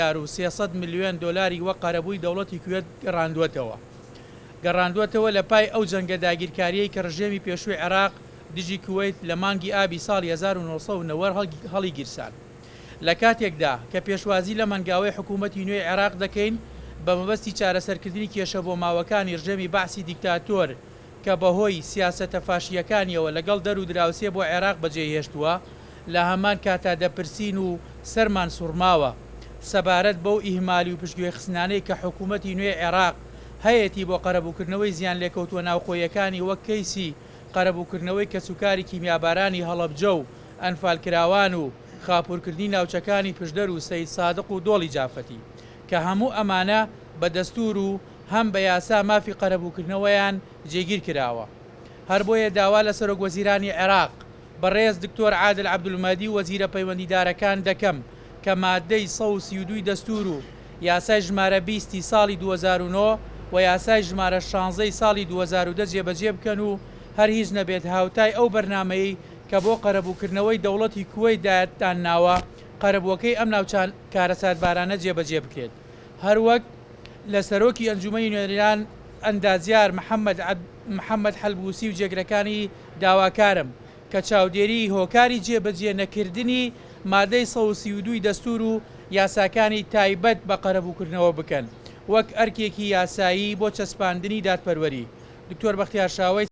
و 300 ملیۆن دۆلاری وەک قەرەبووی دەوڵەتی کوێت گەڕاندووەتەوە گەڕاندووەتەوە لە پای ئەو جەنگە داگیرکارییەی کە ڕژێمی پێشووی عێراق دژی کوەیت لە مانگی ئابی ساڵی 1990 هەڵیگیرساند. لە کاتێکدا کە پێشوازی لەم هەنگاوەی حکوومەتی نوێی عێراق دەکەین بە مەبەستی چارەسەرکردنی کێشە بۆماوەکانی ڕژێمی بەعسی دیکتاتۆر کە بەهۆی سیاسەتە فاشییەکانیەوە لەگەڵ دەر و دراوسێ بۆ عێراق بەجێیهێشتووە، لە هەمان کاتا دەپرسین و سەرمان سوڕماوە سەبارەت بەو ئیهمالی و پشتگوێخستنانەی کە حکوومەتی نوێی عێراق هەیەتی بۆ قەرەبووکردنەوەی زیانلێکەوتووە ناوخۆییەکانی وەک کەیسی قەرەبووکردنەوەی کەسوکاری کیمیابارانی هەڵەبجە و ئەنفالکراوان و خاپوورکردنی ناوچەکانی پشدەر و سەیدسادق و دۆڵی جافەتی کە هەموو ئەمانە بە دەستوور و هەم بە یاسا مافی قەرەبووکردنەوەیان جێگیر کراوە. هەربۆیە داوا لە سەرۆک وەزیرانی عێراق بەڕێز دکتۆر عادل عەبدولمەهدی و وەزیرە پەیوەندیدارەکان دەکەم کە ماددەی 132 ی دەستوور و یاسای ژمارە 20 ی ساڵی 2009 و یاسای ژمارە 16 ی ساڵی 2010 جێبەجێ بکەن و هەر هیچ نەبێت هاوتای ئەو بەرنامەیەی کە بۆ قەرەبووکردنەوەی دەوڵەتی کوەیت دایتانناوە قەرەبووەکەی ئەم ناوچە کارەساتبارانە جێبەجێ بکرێت. هەروەک لە سەرۆکی ئەنجومەنی نوێنەران ئەندازیار محەمەد محەمەد حەلبوسی و جێگرەکانی داواکارم کە چاودێریی هۆکاری جێبەجێ نەکردنی مادەی 132 ی دەستور و یاساکانی تایبەت بە قەرەبووکردنەوە بکەن وەک ئەرکێکی یاسایی بۆ چەسپاندنی دادپەروەری. دکتۆر بەختیار شاوەیس.